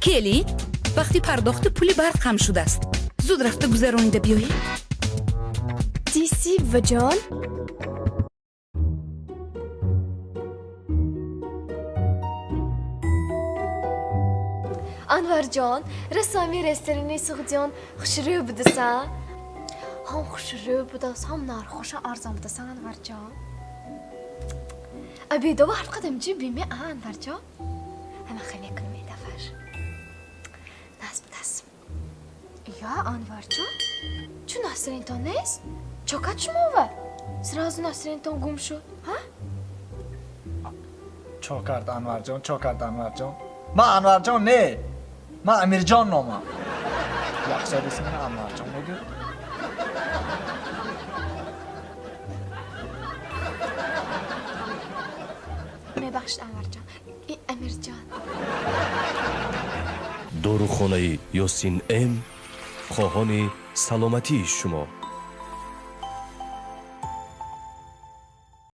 Келин, вақти пардохти пули барқ ҳам шудааст. Зуд рафта гузаронида биёед. Диси, буваҷон. Анварҷон, расоми ресторани Суғдиён хушрӯ будасан. Ҳам хушрӯ будааст, ҳам нархоша арзон будасан, Анварҷон. Обедова ҳар қадам ҷи биме, а, Анварҷон? Ҳама хел мекунем ин дафъаш. Насб будааст. Я, Анварҷон, чӯ настроение тон нест? Чо кард шумова? Сразу настроение тон гум шуд, ҳа? Чо кард Анварҷон, чо кард Анварҷон? Ман Анварҷон не, ман Амирҷон номам. Як сол исмини Анварҷон мегӯ. Мебахшед, Анварҷон. И Амирҷон. Дорухонаи Ёсин М хоҳони саломатии шумо.